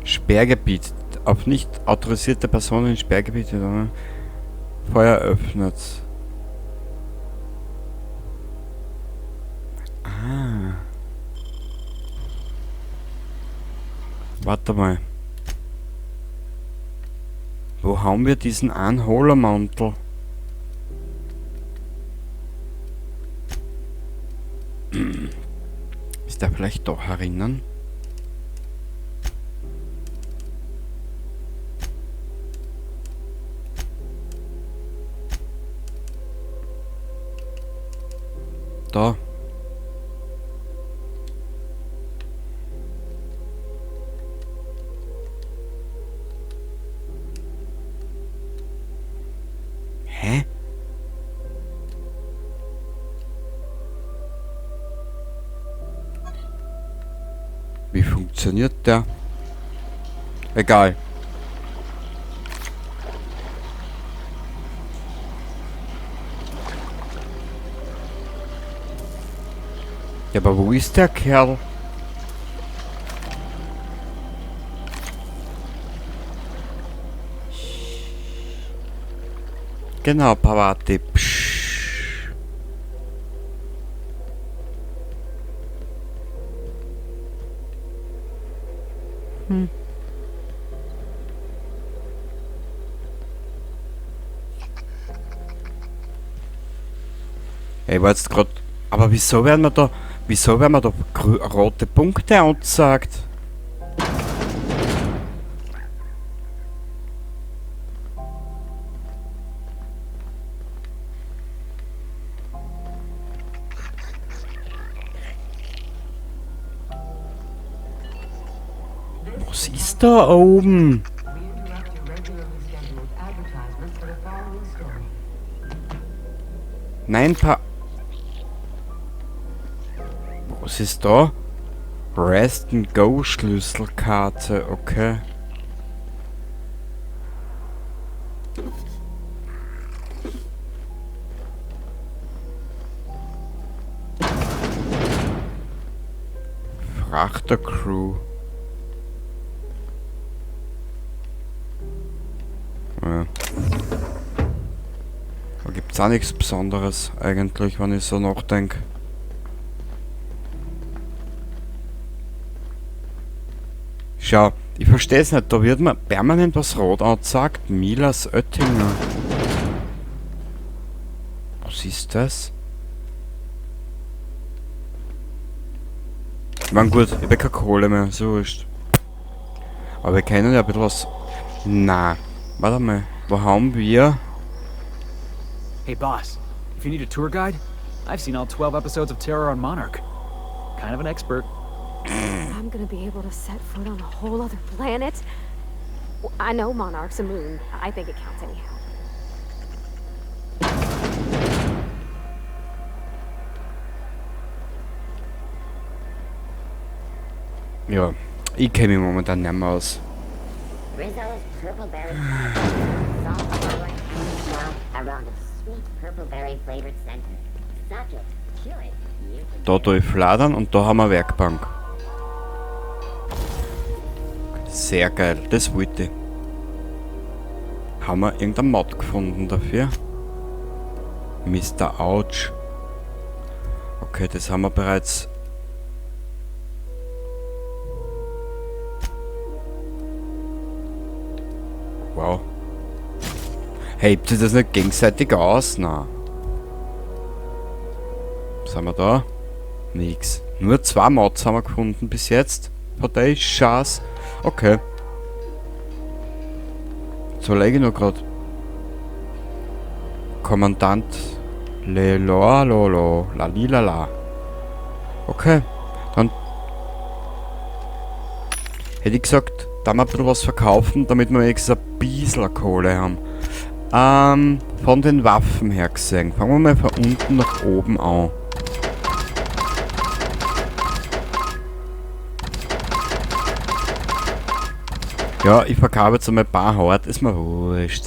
Sperrgebiet. Auf nicht autorisierte Personen in Sperrgebiete. Ne? Feuer öffnet. Ah. Warte mal. Wo haben wir diesen Anholermantel? Ist der vielleicht doch herinnen? Da. Hä? Wie funktioniert der? Egal. Ja, aber wo ist der Kerl? Genau, Pavati. Psch. Hm. Ey, war jetzt grad. Aber wieso werden wir da. Wieso werden wir da rote Punkte angezeigt? Was ist da oben? Nein, pa. Was ist da? Rest and Go Schlüsselkarte, okay. Frachter Crew. Ja. Da gibt's auch nichts Besonderes eigentlich, wenn ich so nachdenke. Schau, ich verstehe es nicht, da wird mir permanent was rot angezeigt. Milas Oettinger. Was ist das? Ich mein gut, ich hab keine Kohle mehr, so wurscht. Aber wir können ja ein bisschen was... Na, warte mal, wo haben wir? Hey boss, if you need a tour guide, I've seen all 12 episodes of Terror on Monarch. Kind of an expert. I'm gonna be able to set foot on a whole other planet. Well, I know Monarch's a moon. I think it counts anyhow. Ja, ich kenne mich momentan nicht mehr aus. Rizzo's Purple Berry Salt forward around a sweet purple berry flavored center. Suck it, chew it. You can Da tue ich fladern und da haben wir Werkbank. Sehr geil, das wollte ich. Haben wir irgendeinen Mod gefunden dafür? Mister Ouch. Okay, das haben wir bereits. Wow. Hey, hebt sich das nicht gegenseitig aus? Na. Was haben wir da? Nix. Nur 2 Mods haben wir gefunden bis jetzt. Partei Schatz. Okay. So lege ich noch grad. Kommandant Leloa Lolo Lalilala. Okay. Dann hätte ich gesagt, da mal ein bisschen was verkaufen, damit wir wenigstens ein bisschen Kohle haben. Von den Waffen her gesehen. Fangen wir mal von unten nach oben an. Ja, ich verkaufe jetzt einmal ein paar hart, ist mir wurscht.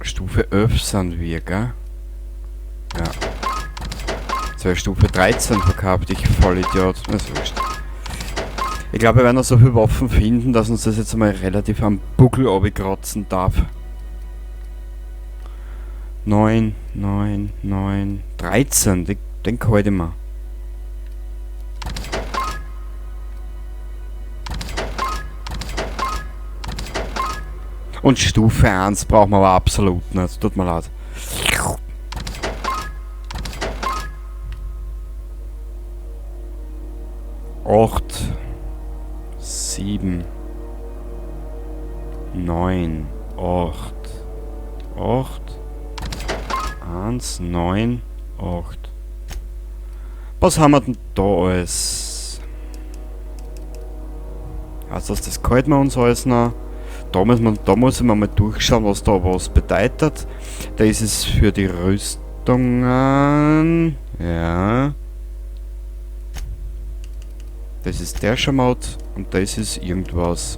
Stufe 11 sind wir, gell? Ja. Jetzt habe ich Stufe 13 verkauft, ich Vollidiot. Das ist wurscht. Ich glaube, wir werden noch so viele Waffen finden, dass uns das jetzt einmal relativ am Buckel runterkratzen darf. 9, 9, 9, 13, den kann ich mir. Und Stufe 1 brauchen wir aber absolut nicht, tut mir leid. 8, 7, 9, 8, 8, 1, 9, 8. Was haben wir denn da alles? Also das gefällt mir uns alles noch. Da muss ich mal durchschauen, was da was bedeutet. Da ist es für die Rüstungen. Ja. Das ist der Schamot und das ist irgendwas.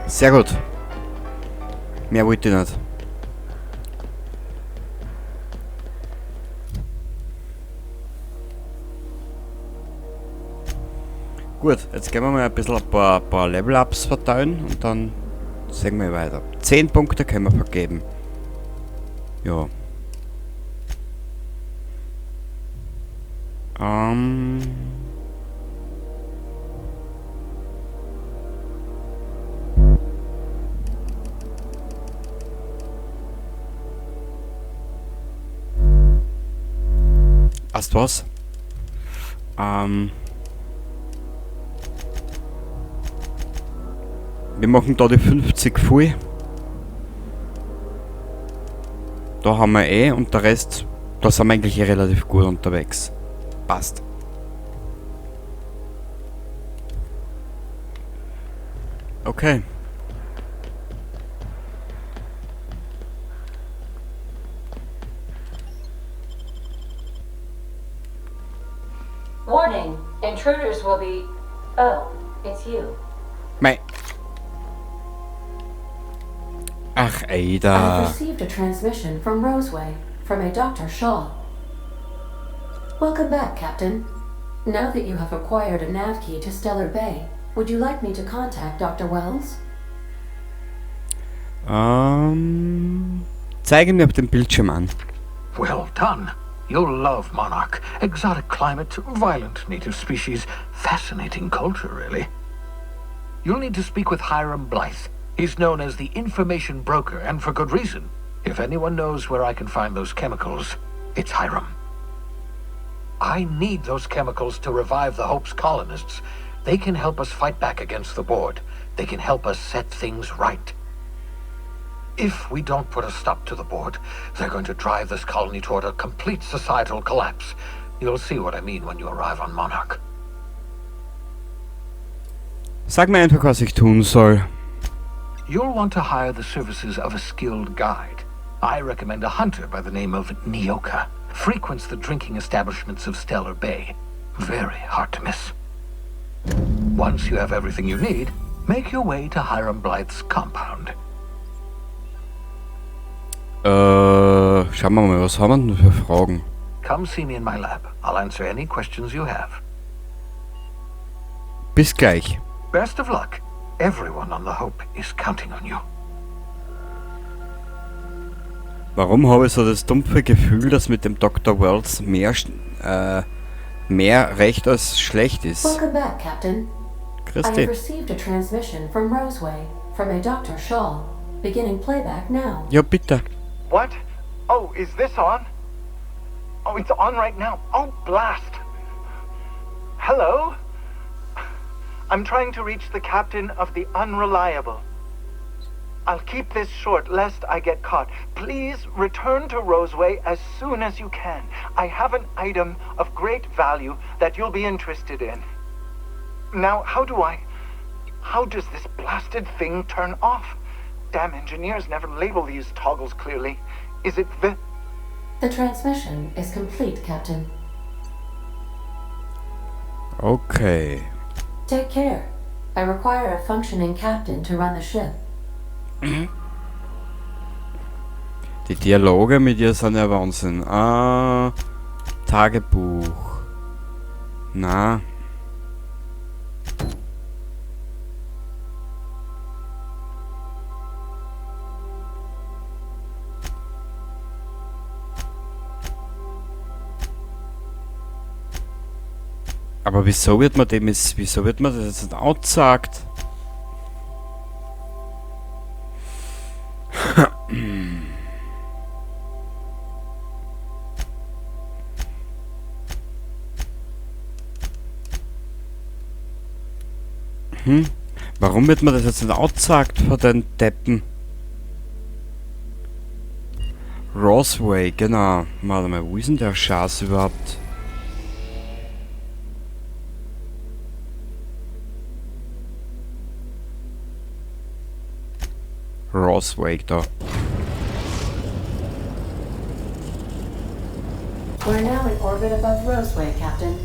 Sehr gut. Mehr wollte ich nicht. Gut, jetzt gehen wir mal ein bisschen ein paar Level-Ups verteilen und dann sehen wir weiter. 10 Punkte können wir vergeben. Ja. Weißt du was? Wir machen da die 50 voll. Da haben wir eh und der Rest, da sind wir eigentlich eh relativ gut unterwegs. Passt. Okay. Warning, intruders will be... Oh, it's you. Mei. Ach, Ada. I've received a transmission from Roseway, from a Dr. Shaw. Welcome back, Captain. Now that you have acquired a nav key to Stellar Bay, would you like me to contact Dr. Wells? Zeige mir auf dem Bildschirm an. Well done. You'll love Monarch. Exotic climate, violent native species, fascinating culture, really. You'll need to speak with Hiram Blythe. He's known as the information broker, and for good reason. If anyone knows where I can find those chemicals, it's Hiram. I need those chemicals to revive the Hope's colonists. They can help us fight back against the board. They can help us set things right. If we don't put a stop to the board, they're going to drive this colony toward a complete societal collapse. You'll see what I mean when you arrive on Monarch. Sag mir einfach, was ich tun soll. You'll want to hire the services of a skilled guide. I recommend a hunter by the name of Nyoka. Frequents the drinking establishments of Stellar Bay. Very hard to miss. Once you have everything you need, make your way to Hiram Blythe's compound. Schauen wir mal, was haben wir denn für Fragen? Come see me in my lab. I'll answer any questions you have. Bis gleich. Best of luck. Everyone on the Hope is counting on you. Warum habe ich so das dumpfe Gefühl, dass mit dem Doktor Wells mehr recht als schlecht ist? Welcome back, Captain. Christi. I have received a transmission from Roseway, from a Dr. Shaw. Beginning playback now. Ja, bitte. What? Oh, is this on? Oh, it's on right now. Oh, blast. Hello? I'm trying to reach the captain of the Unreliable. I'll keep this short lest I get caught. Please return to Roseway as soon as you can. I have an item of great value that you'll be interested in. Now, how do I... How does this blasted thing turn off? Damn engineers never label these toggles clearly. Is it the... The transmission is complete, Captain. Okay. Take care. I require a functioning captain to run the ship. Die Dialoge mit ihr sind ja Wahnsinn. Ah, Tagebuch. Na. Aber wieso wird man dem jetzt, wieso wird man das jetzt nicht angezeigt? Hm? Warum wird man das jetzt nicht angezeigt von den Deppen? Roseway, genau. Warte mal, wo ist denn der Schatz überhaupt? Roseway da. We're now in orbit above Roseway, Captain.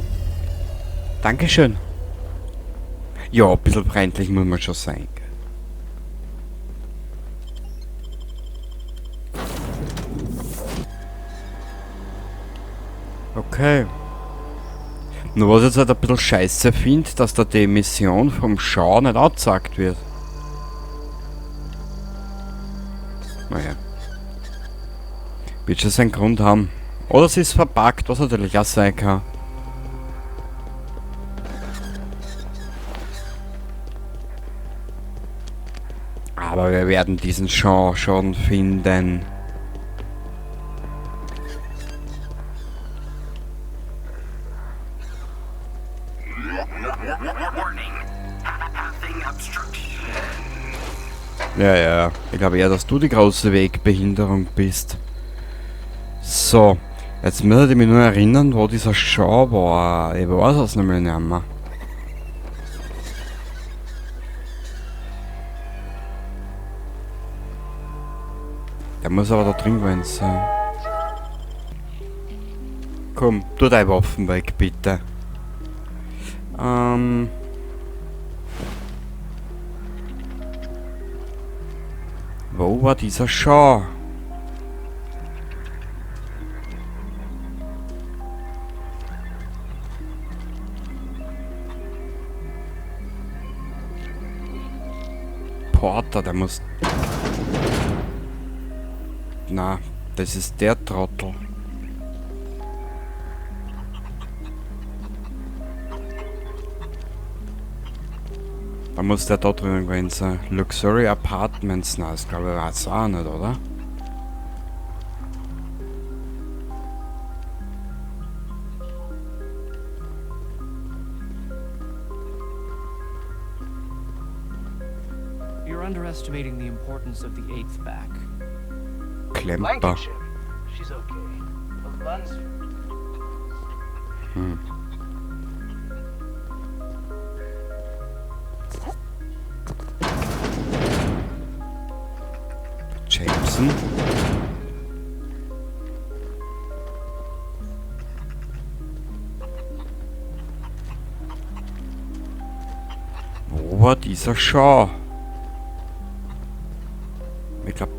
Dankeschön. Ja, ein bisschen freundlich muss man schon sein. Gell? Okay. Nur was ich jetzt halt ein bisschen scheiße finde, dass da die Mission vom Shaw nicht angezeigt wird. Naja. Wird schon seinen Grund haben. Oder sie ist verpackt, was natürlich auch sein kann. Aber wir werden diesen Shaw schon finden. Ja, ja. Ich glaube eher, dass du die große Wegbehinderung bist. So. Jetzt möchte ich mich nur erinnern, wo dieser Shaw war. Ich weiß es nämlich nicht mehr. Der muss aber da drin gewesen sein. Komm, tu deine Waffen weg, bitte. Wo war dieser Shaw? Porter, der muss... Na, das ist der Trottel. Da muss der da drüben gewesen sein. Luxury Apartments, na, das glaube ich war's auch nicht, oder? You're underestimating the importance of the eighth back. Klemper. Blankenship. She's okay. But Lunsford. Jameson. Wo war dieser Shaw? Ich glaub.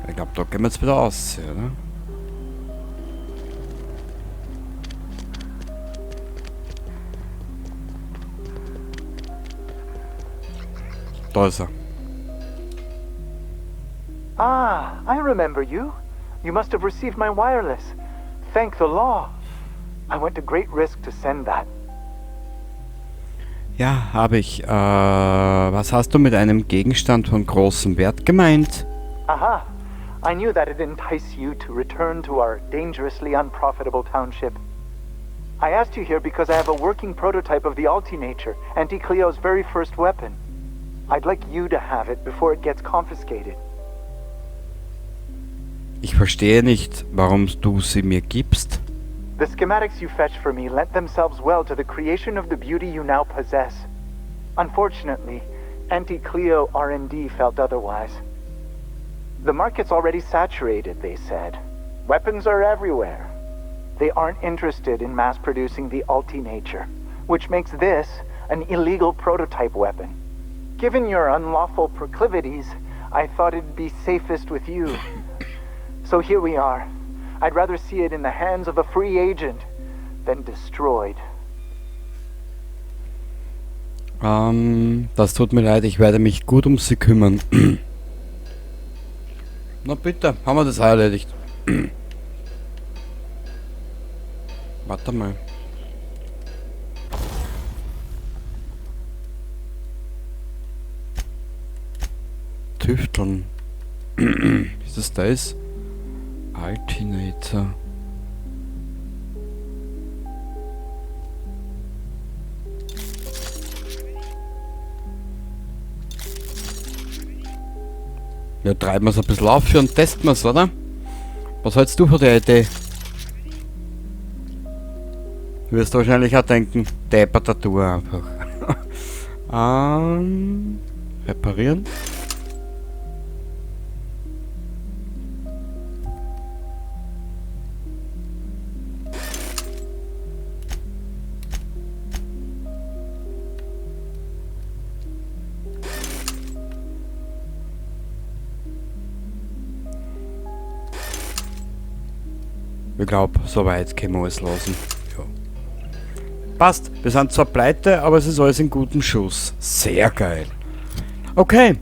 Ich glaub, da gehen wir jetzt wieder aus, oder? Da ist er. Ah, I remember you. You must have received my wireless. Thank the law. I went to great risk to send that. Ja, habe ich. Was hast du mit einem Gegenstand von großem Wert gemeint? Aha. I knew that it'd entice you to return to our dangerously unprofitable township. I asked you here because I have a working prototype of the Altinature, Auntie Cleo's very first weapon. I'd like you to have it before it gets confiscated. Ich verstehe nicht, warum du sie mir gibst. The schematics you fetched for me lent themselves well to the creation of the beauty you now possess. Unfortunately, Anti-Cleo R&D felt otherwise. The market's already saturated, they said. Weapons are everywhere. They aren't interested in mass-producing the Altinature, which makes this an illegal prototype weapon. Given your unlawful proclivities, I thought it'd be safest with you. So here we are. I'd rather see it in the hands of a free agent than destroyed. Das tut mir leid, ich werde mich gut um sie kümmern. Na bitte, haben wir das auch erledigt. Warte mal. Tüfteln. Ist das das? Altinator. Ja, treiben wir's ein bisschen auf und testen wir's, oder? Was hältst du von der Idee? Du wirst wahrscheinlich auch denken, Deppertatur einfach. Reparieren. Ich glaub, soweit können wir alles lassen. Ja. Passt. Wir sind zwar pleite, aber es ist alles in gutem Schuss. Sehr geil. Okay.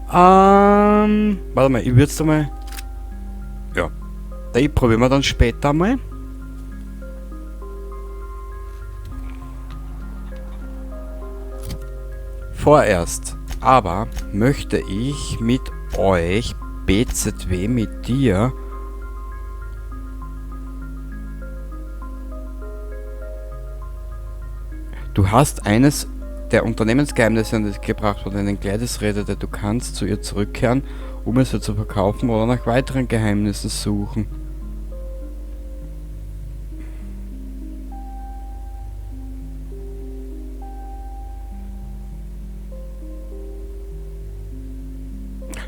Warte mal, ich würd's da mal... Ja. Die probieren wir dann später mal. Vorerst aber möchte ich mit euch, BZW, mit dir... Du hast eines der Unternehmensgeheimnisse an dich gebracht, von denen Gladiss redete. Du kannst zu ihr zurückkehren, um es ihr zu verkaufen oder nach weiteren Geheimnissen suchen.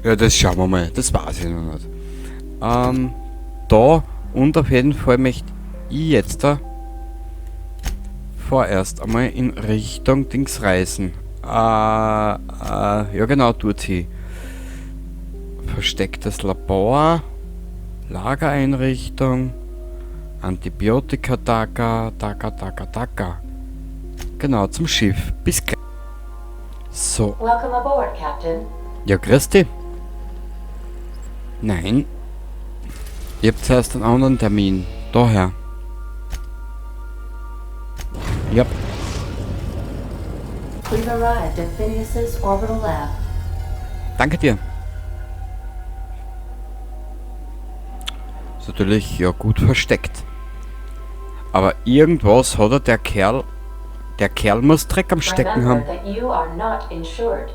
Ja, das schauen wir mal. Das weiß ich noch nicht. Da und auf jeden Fall möchte ich jetzt da vorerst einmal in Richtung Dings reisen. Ja genau, dorthin. Verstecktes Labor, Lagereinrichtung, Antibiotika, Taka, Taka, Taka, Taka. Genau, zum Schiff. Bis gleich. So. Welcome aboard, Captain. Ja, grüß dich. Nein. Ich hab zuerst einen anderen Termin. Daher. Yep. We've arrived at Phineas's orbital lab. Danke dir. Ist natürlich ja gut versteckt. Aber irgendwas hat er, der Kerl. Der Kerl muss Dreck am Stecken haben. Remember that you are not insured.